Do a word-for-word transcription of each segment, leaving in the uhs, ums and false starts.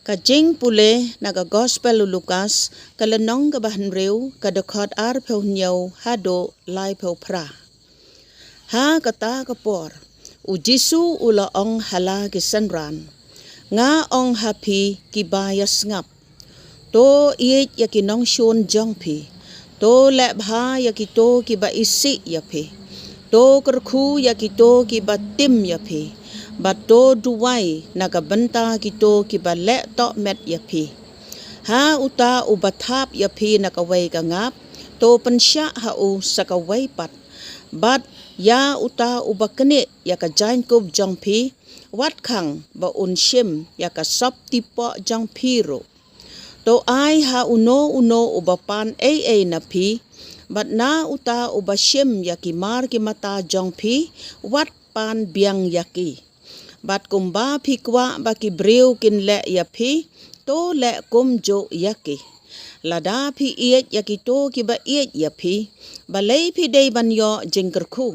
Ka jingpule na ka Gospel u Lukas, ka lynnong kaba hynriew, ka dkhot arphew hynñiew haduh laiphew phra. Ha kata ka por, u Jisu u la ong ha la ki synran, "Nga ong ha phi kiba ïasngap, to ïeit ïa ki nongshun jong phi, to leh bha ïa kito kiba isih ïa phi, to kyrkhu ïa kito kiba tim ïa phi, bad to duwai na ka bynta kito kiba leh tohmet ïa phi. Ha uta uba thap ïa phi na kawei ka ngap, to pynshah ha u sa kawei pat. Bad ïa uta uba knieh ïa ka jaiñkup jong phi, wat khang ba un shim ïa ka sop tipoh jong phi ruh. To ai ha uno uno uba pan ei ei na phi, bad na uta uba shim ïa ki mar ki mata jong phi, wat pan biang ïa ki. Bad kumba phi kwah ba ki briew kin leh ïa phi, to leh kumjuh ïa ki. Lada phi ïeit ïa kito kiba ïeit ïa phi, balei phi dei ban ïoh jingkyrkhu?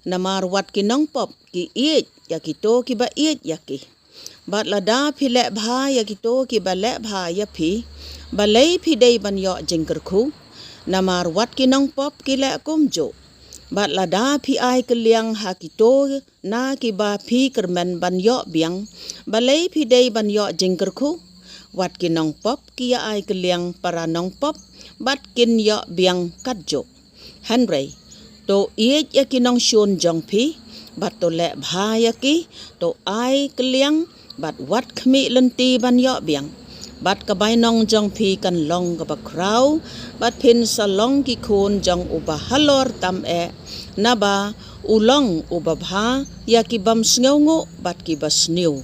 Namar wat ki nongpop ki ïeit ïa kito kiba ïeit ïa ki. Bad lada phi leh bha ïa kito kiba leh bha ïa phi, balei phi dei ban ïoh jingkyrkhu? Namar wat ki nongpop ki leh kumjuh. Bad lada phi ai kylliang ha kito na kiba phi kyrmen ban ïoh biang, balei phi dei ban ïoh jingkyrkhu? Wat ki nongpop ki ïa ai kylliang para nongpop, bad kin ïoh biang katjuh. Hynrei to ïeit ïa ki nongshun jong phi, bad to leh bha ïa ki, to ai kylliang, bad wat khmih lynti ban ïoh biang. Bad ka bainong jong phi kan long kaba khraw, bad phin sa long ki khun jong uba halor tam eh, naba u long uba bha ïa ki bym sngewnguh bad kiba sniew.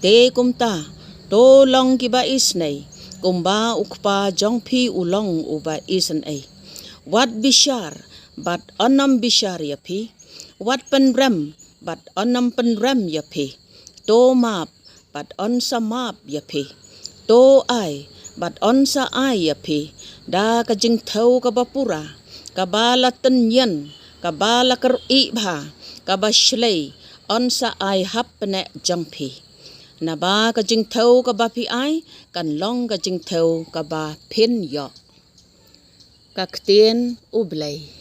Te kumta, to long kiba isynei, kumba u Kpa jong phi u long uba isynei. Wat bishar, bad yn ym bishar ïa phi. Wat pynrem, bad yn ym pynrem ïa phi. To map, bad yn sa map ïa phi. To ai, bad yn sa ai ïa phi, da ka jingthew kaba pura, kaba la tynñian, kaba la kyrieh bha, kaba shlei, yn sa ai hapdeng jong phi. Naba ka jingthew kaba phi ai, kan long ka jingthew kaba phin ïoh." Ka ktien U Blei.